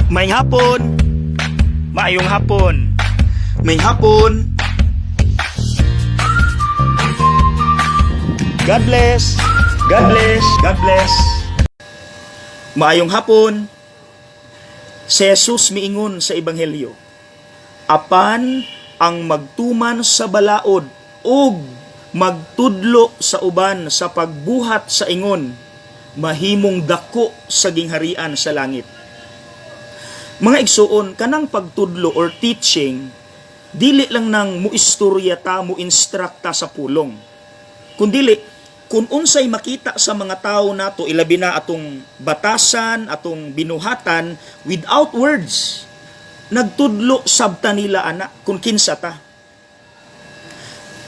Maayong hapon. Maayong hapon. Maayong hapon. God bless. God bless. God bless. Maayong hapon. Si Jesus miingon sa Ebanghelyo, apan ang magtuman sa balaod ug magtudlo sa uban sa pagbuhat sa ingon, mahimong dako sa gingharian sa langit. Mga igsuon, kanang pagtudlo or teaching, dili lang nang muistorya ta, mo instruct ta sa pulong. Kundili, kung unsay makita sa mga tao nato, ilabi na atong batasan, atong binuhatan, without words, nagtudlo sabta nila ana kung kinsa ta.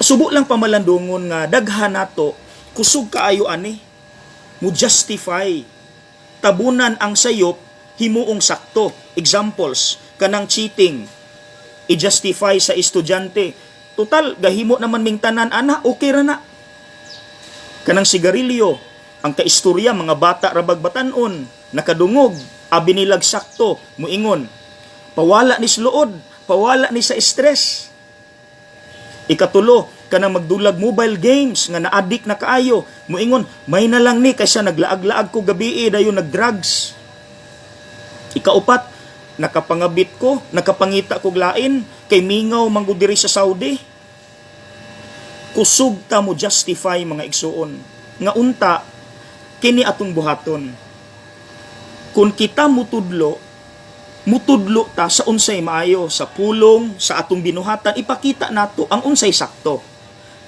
Subo lang pamalandungon nga daghan nato kusog kaayo ani mo justify, tabunan ang sayop, himuong sakto. Examples, kanang cheating, i-justify sa estudyante, "Total gahimo naman ming tanan ana, okay ra na." Kanang sigarilyo, ang kaistorya, mga bata rabag batanon nakadungog, abi nilag sakto, muingon, "Pawala ni sa luod, pawala ni sa stress." Ikatulo, kanang magdulag mobile games nga na-addict na kaayo, muingon, "May na lang ni kaysa naglaag-laag ko gabi dayon nagdrugs." Ikaupat, nakapangabit ko, nakapangita kog lain kay mingaw man gud diri sa Saudi. Kusog ta mo justify, mga igsuon. Nga unta kini atong buhaton. Kung kita mutudlo, mutudlo ta sa unsay maayo, sa pulong, sa atong binuhatan, ipakita nato ang unsay sakto.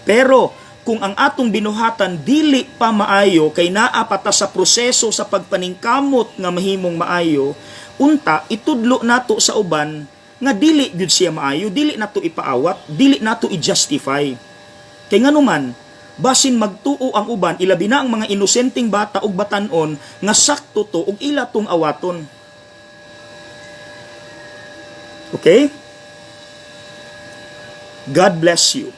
Pero kung ang atong binuhatan dili pa maayo kay naa pa ta sa proseso sa pagpaningkamot nga mahimong maayo, unta itudlo nato sa uban nga dili gyud siya maayo, dili nato ipaawat, dili nato i-justify. Kay nganuman, basin magtuo ang uban, ilabi na ang mga inosenteng bata ug batanon, nga sakto to ug ila tong awaton. Okay? God bless you.